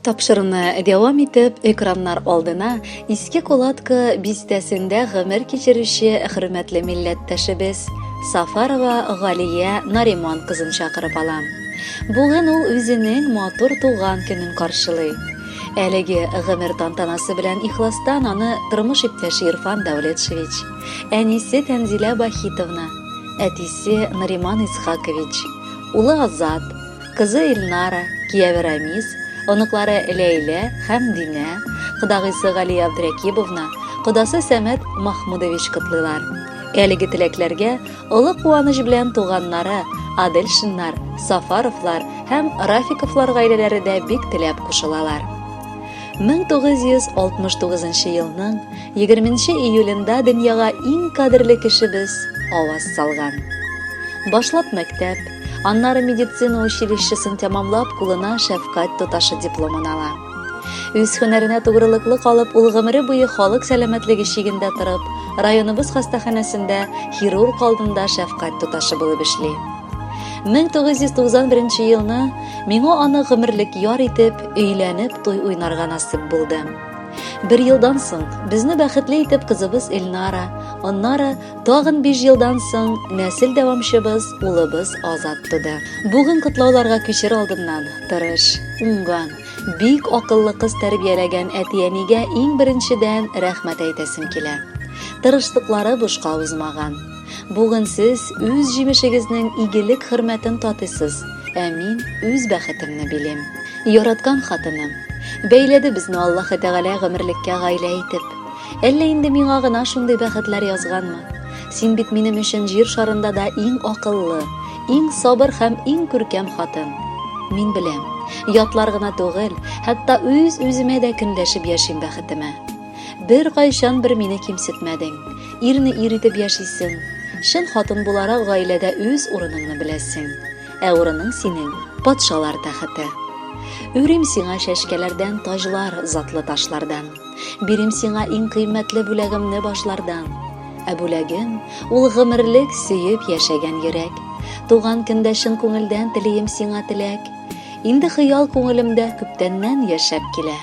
Тапшыруны дәвам итеп, экраннар алдына Иске Кулатка бистәсендә гомер кичерүче хөрмәтле милләттәшебез Сафарова Галия Нариман кызын чакырып алам. Бүген ул үзенең матур туган көнен каршылый. Әлеге гомер тантанасы белән ихластан аны тормыш иптәше Ирфан Дәүлетшевич, әнисе Тәнзилә Бахитовна, әтисе Нариман Исхакович, улы Азат, Кызы Илнара, кияве Рамис, оныклары Ләйлә һәм Динә, кодагыйсы Галия Абдрәкибовна, кодасы Сәмәт Махмудович котлыйлар. Әлеге теләкләргә олы куаныч белән туганнары Аделшиннар, Сафаровлар һәм Рафиковлар гаиләләре дә бик теләп кушылалар. 1969 елның 20 июлендә дөньяга иң кадерле кешебез аваз салган. Башлап мәктәп, аннары медицина училищесын тәмамлап, кулына шәфкать туташы дипломын ала. Үз һөнәренә тугрылыклы калып, ул гомере буе халык сәламәтлеге чигендә торып, районыбыз хастаханәсендә хирург алдында шәфкать туташы булып эшли. 1991 елны миңа аны гомерлек яр итеп, өйләнеп туй уйнарга насыйп булды. Бер елдан соң безне бәхетле итеп кызыбыз Эльнара, аннары тагын 5 елдан соң нәсел дәвамчыбыз улыбыз Азат туды. Бүген котлауларга күчер алдыннан тырыш, уңган, бик акыллы кыз тәрбияләгән әти-әнигә иң беренчедән рәхмәт әйтәсем килә. Тырышлыклары бушка узмаган. Бүген сез үз җимешегезнең игелек хөрмәтен татыйсыз, ә мин үз бәхетемне билим. Яраткан хатыным, бәйләде безне Аллаһы Тәгалә гомерлеккә гаилә итеп. Әллә инде миңа гына шундый бәхетләр язганмы? Син бит минем өчен җир шарында да иң акыллы, иң сабыр һәм иң күркәм хатын. Мин беләм, ятлар гына түгел, хәтта үз-үземә дә көнләшеп яшим бәхетемә. Беркайчан бер мине кимсетмәдең. Ирне ир итеп яшисең. Чын хатын буларак гаиләдә үз урыныңны беләсең. Ә урының синең, патшалар тәхете. Үрим сиңа чәчкәләрдән таҗлар, затлы ташлардан. Бирим сиңа иң кыйммәтле бүләгемне башлардан. Ә бүләгем, ул гомерлек сөеп яшәгән йөрәк. Туган көндә чын күңелдән телием сиңа теләк. Инде хыял күңелемдә күптәннән яшәп килә.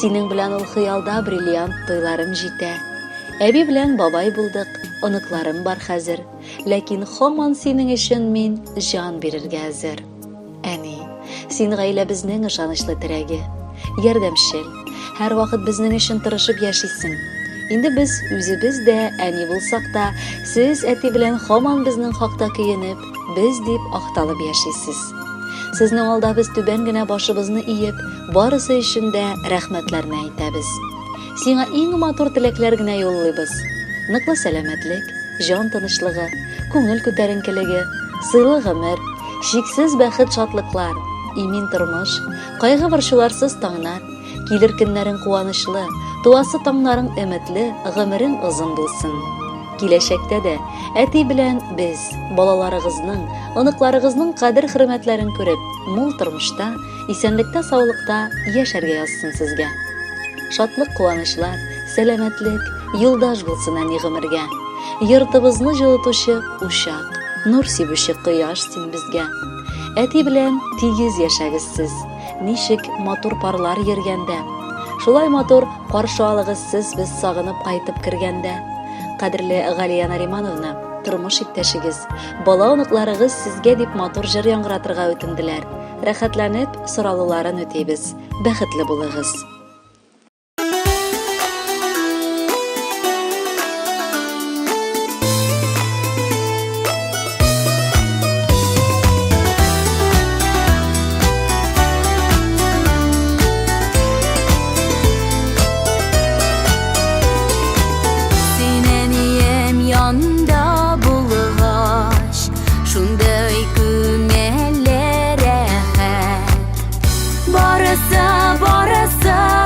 Синең белән ул хыялда бриллиант туйларым җитә. Әби белән бабай булдык, оныкларым бар хәзер. Ләкин һаман синең өчен мин җан бирергә әзер. Әни, син гаиләбезнең ышанычлы терәге, ярдәмчел, һәрвакыт безнең өчен тырышып яшисең. Инде без үзебез дә әни булсак та, сез әти белән һаман безнең хакта көенеп, без дип акталып яшисез. Сезнең алда без түбән генә башыбызны иеп, барысы өчен дә рәхмәтләрне әйтәбез. Сиңа иң матур теләкләр генә юллыйбыз. Ныклы сәламәтлек, җан тынычлыгы, күңел күтәренкелеге, сыйлы гомер, чиксез бәхет-шатлыклар, имин тормыш, кайгы-борчуларсыз таңнар, килер көннәрең куанычлы, туасы таңнарың өметле, гомерең озын булсын. Киләчәктә дә әти белән без, балаларыгызның, оныкларыгызның кадер-хөрмәтләрен күреп, мул тормышта, исәнлектә-саулыкта яшәргә язсын сезгә. Шатлык-куанычлар, сәламәтлек, юлдаш булсын әни гомергә. Йортыбызны җылытучы учак, нур сибүче кояш син безгә. Әти белән тигез яшәгез сез, ничек матур парлар йөргәндә. Шулай матур каршы алыгыз сез без сагынып кайтып кергәндә. Кадерле Галия Наримановна, тормыш иптәшегез, бала оныкларыгыз сезгә дип матур җыр яңгыратырга үтенделәр. Рәхәтләнеп, соралуларын үтибез. Бәхетле булыгыз. Син әнием янында булгач, шундый күңелле рәхәт. Барысы, барысы.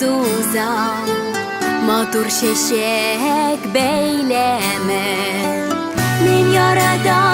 сузам, матур чәчәк бәйләме. Мин яратам.